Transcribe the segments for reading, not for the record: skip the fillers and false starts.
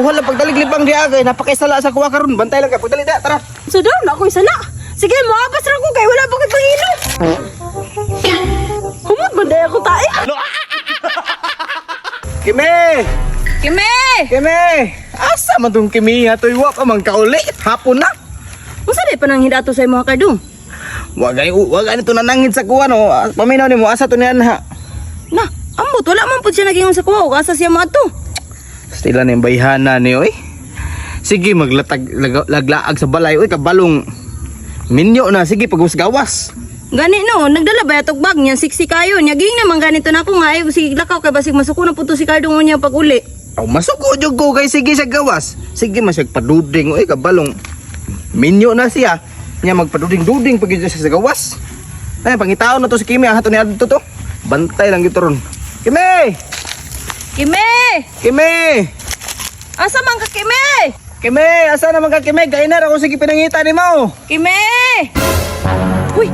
Wala pagdaliglibang diha kay napakaisala sa kuha karon. Bantay lang ka pagdali da, tara. So daw na ako'y sala. Sige, moabas ra ko kay wala pa ko'y pangilo. Humot man day ako tae. Kimi! Kimi! Kimi! Asa man tong Kimi ha? Tuy wa pa man kauli. Hapon na. Unsa day pa nang hidato sa imong kardong? Wa gani wa gani to nanangid sa kuha no. Ah, paminaw nimo asa to niyan ha. Na, ambot wala man pud siya nagingon sa kuha ug asa siya moadto. Stila na yung bayhana ni oy. Sige maglatag laglaag sa balay oy kabalong minyo na sige pagusgawas. Gani no, nagdala ba yatog bag niya siksi kayo niya ging naman ganito na ako nga ay sige lakaw kay basig masuko na pud to si Cardong unya pag uli. Aw masuko jud ko kay sige sa gawas. Sige masyag paduding oy kabalong minyo na siya. Nya magpaduding-duding pag yun siya sa gawas. Ay pangitaon na to si Kimi ah to ni adto to. Bantay lang gyud to ron. Kimi! Kimi! Kimi! Asa man ka Kimi? Kimi, asa naman ka Kimi? Gainar ako sige pinangita nimo. Kimi! Uy,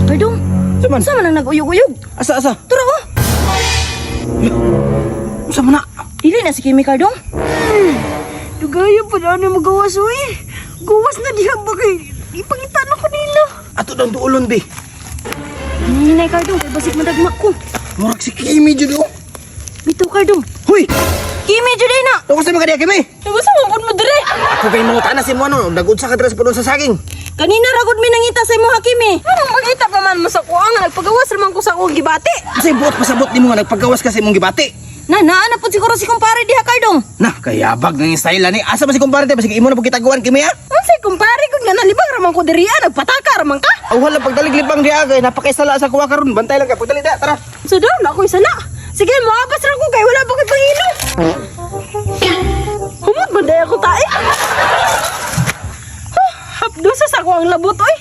Cardong. Sa man? Unsa man ang nag-uyog-uyog? Asa asa? Tara oh. Unsa man na? Dili na si Kimi Cardong. Dugaya pa na ano magawas uy. Gawas na diha ba kay ipangita na ko nila. Ato daw duolon bi. Hinay Cardong kay basig madagma ko. Murag si Kimi jud oh. Bitaw Cardong. Huy! Kimi jud na. Tungkol sa mga diya, Kimi! Nabasa man pud mo dire. Ako kay mga tanas si mo ano, nag-unsa ka dira sa punon sa saging. Kanina ragod mi nangita sa imo Hakimi. Anong magita pa man mo sa kuha nga nagpagawas ra man ko sa akong gibati. Kasi buot pasabot nimo nga nagpagawas ka sa imong gibati. Na naa na pud siguro si kumpare diha Cardong. Na, kayabag ng style ani. Asa ba si kumpare te? Basig imo na pud kitaguan Kimi ha? Unsay kumpare kung nga nalibang ra man ko diri ah, nagpataka ra man ka. Aw wala pagdaliglibang diha kay napakaisala sa kuha karon. Bantay lang ka pagdali da, tara. So daw na ako'y sala. Sige, moabas ra ko kay wala pa ko'y pangilo. Humot man day ako tae. Huh, hapdo sa ako ang labot oy.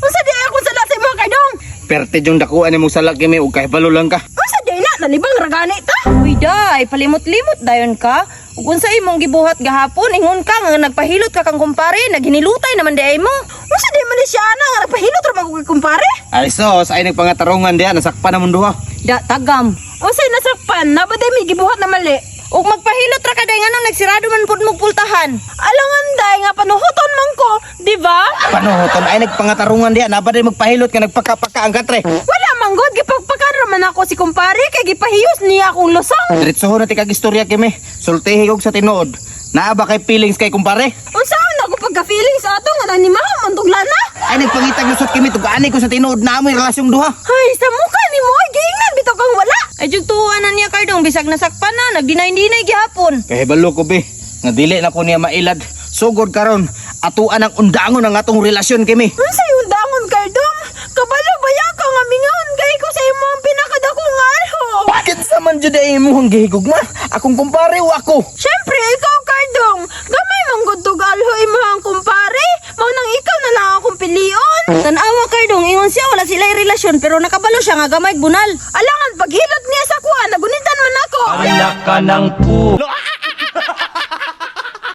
Unsa di ay akong sala sa imo Cardong? Perte yung dakuan nimo sala Kimi ug kahibalo lang ka. Unsa di na nalibang ra gani ta? Uy day, palimot-limot dayon ka. Ug unsa imong gibuhat gahapon ingon ka nga nagpahilot ka kang kumpare, naghinilutay naman di ay mo. Unsa di man ni siya ana nga nagpahilot ra man ko kay kumpare? Ay sos, ay nagpangatarungan diha nasakpan na mong duha. Da tagam. Unsay nasakpan? Naba day may gibuhat na mali. Ug magpahilot ra ka day nganong nagsirado man pud mo pultahan. Alangan day nga panuhuton man ko, di ba? Panuhuton ay nagpangatarungan diha, naba day magpahilot ka nagpakapaka ang katre. Wala man gud gipagpakan ra man ako si kumpare kay gipahiyos niya akong lusong. Diretso na ti kag istorya Kimi. Sultihi kog sa tinuod. Naa ba kay feelings kay kumpare? Unsaon ako pagka feelings ato nga nanimaha man tong lana? Ay nagpangitag lusot Kimi tug-ani ko sa tinuod na amoy relasyong duha. Hay, sa mukha ni mo, giingnan bitaw kang wala. Ay jud tuwa na niya Cardong bisag nasakpan na, nagdinay-dinay gihapon. Kahibalo ko be, nga dili na ko niya mailad. Sugod karon, atuan ang undangon ang atong relasyon Kimi. Unsay undangon Cardong? Kabalo baya ka nga mingaon kay ko sa imong pinakadakong alho. Kinsa man jud ay imong gihigugma? Akong kumpare o ako? Siyempre, ikaw, Cardong. Gamay mong gudtog alho imong kumpare. Mao nang ikaw na lang akong pilion. Tanawa, Cardong. Ingon siya, wala sila relasyon, pero nakabalo siya nga gamay bunal. Alangan, paghilot niya sa kuha, nagunitan man ako. Anak ka ng pu...